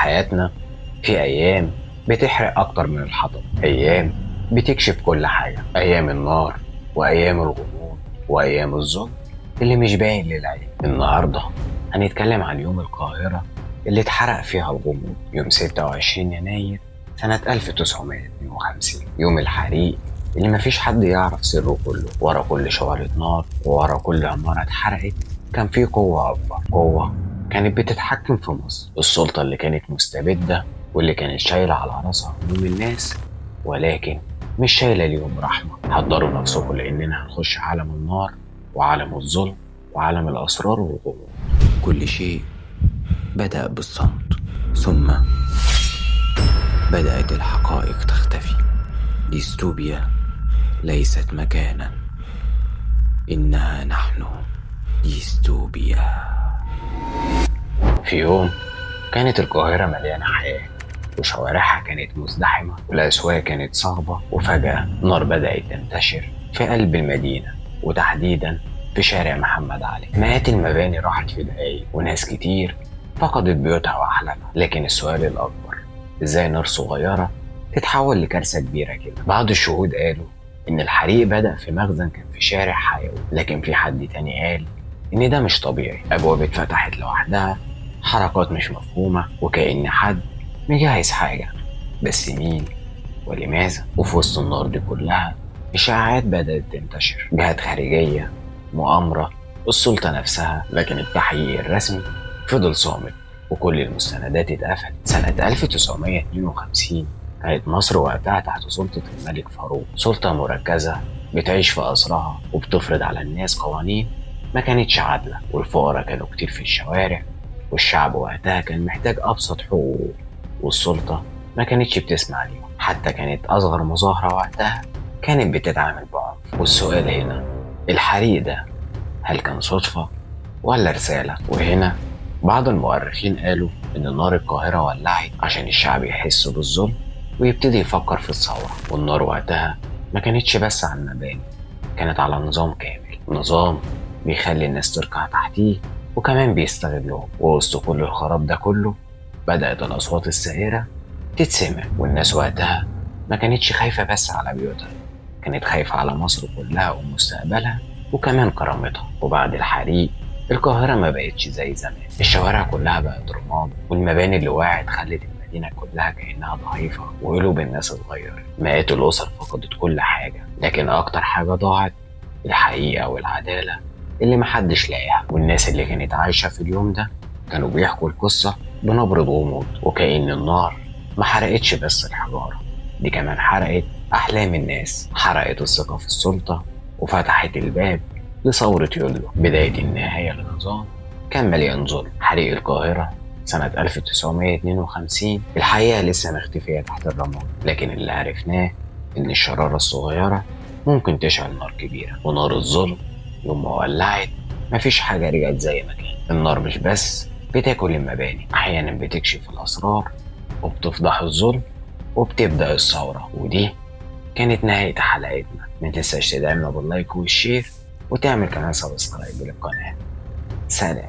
حياتنا في أيام بتحرق أكتر من الحطب، أيام بتكشف كل حاجة، أيام النار وأيام الغموض وأيام الظلم اللي مش باين للعين. النهاردة هنتكلم عن يوم القاهرة اللي اتحرق فيها الغموض، يوم 26 يناير سنة 1952، يوم الحريق اللي مفيش حد يعرف سره كله. ورا كل شعلة نار وورا كل عمارة اتحرقت كان في قوة أكبر، قوة كانت بتتحكم في مصر، السلطة اللي كانت مستبدة واللي كانت شايلة على راسها هموم الناس ولكن مش شايلة ليهم رحمة. حضروا نفسكم لأننا هنخش عالم النار وعالم الظلم وعالم الأسرار والغموض. كل شيء بدأ بالصمت، ثم بدأت الحقائق تختفي. ديستوبيا ليست مكانا، إنها نحن. ديستوبيا. في يوم كانت القاهرة مليانة حياة وشوارعها كانت مزدحمة والأسواق كانت صعبة، وفجأة نار بدأت تنتشر في قلب المدينة وتحديدا في شارع محمد علي. مئات المباني راحت في دقايق وناس كتير فقدت بيوتها وأحلامها. لكن السؤال الأكبر، إزاي نار صغيرة تتحول لكارثة كبيرة كده؟ بعض الشهود قالوا إن الحريق بدأ في مخزن كان في شارع حيوي، لكن في حد تاني قال إن ده مش طبيعي، أبواب اتفتحت لوحدها، حركات مش مفهومة، وكأن حد مجهز حاجة، بس مين ولماذا؟ وفي وسط النار دي كلها إشاعات بدأت تنتشر، جهات خارجية، مؤامرة، السلطة نفسها، لكن التحقيق الرسمي فضل صامت وكل المستندات اتقفلت. سنة 1952 كانت مصر وقتها تحت سلطة الملك فاروق، سلطة مركزة بتعيش في قصرها وبتفرض على الناس قوانين ما كانتش عادلة، والفقراء كانوا كتير في الشوارع، والشعب وقتها كان محتاج أبسط حقوقه، والسلطة ما كانتش بتسمع ليهم. حتى كانت أصغر مظاهرة وقتها كانت بتتعامل بعنف. والسؤال هنا، الحريق ده هل كان صدفة ولا رسالة؟ وهنا بعض المؤرخين قالوا إن نار القاهرة ولعت عشان الشعب يحس بالظلم ويبتدي يفكر في الثورة. والنار وقتها ما كانتش بس على المباني، كانت على نظام كامل، نظام بيخلي الناس تركع تحتيه وكمان بيستغلهم. ووسط كل الخراب ده كله بدأت الأصوات السائرة تتسمع، والناس وقتها ما كانتش خايفة بس على بيوتها، كانت خايفة على مصر كلها ومستقبلها وكمان كرامتها. وبعد الحريق القاهرة ما بقتش زي زمان، الشوارع كلها بقت رماد، والمباني اللي وقعت خلت المدينة كلها كأنها ضعيفة، وقلوب الناس اتغيرت. مئات الأسر فقدت كل حاجة، لكن أكتر حاجة ضاعت الحقيقة والعدالة اللي محدش لاقيها. والناس اللي كانت عايشة في اليوم ده كانوا بيحكوا القصة بنبرة غموض، وكأن النار ما حرقتش بس الحجارة، دي كمان حرقت أحلام الناس، حرقت الثقة في السلطة وفتحت الباب لثورة يوليو. بداية النهاية لنظام كان مليان ظلم. حريق القاهرة سنة 1952 الحقيقة لسه مختفية تحت الرماد، لكن اللي عرفناه إن الشرارة الصغيرة ممكن تشعل نار كبيرة، ونار الظلم يوم ما ولعت مفيش حاجة رجعت زي ما كانت. النار مش بس بتاكل المباني، أحيانا بتكشف الأسرار وبتفضح الظلم وبتبدأ الثورة. ودي كانت نهاية حلقتنا. ما تنساش تدعمنا بال like وال share وتعمل كمان subscribe للقناة. سلام.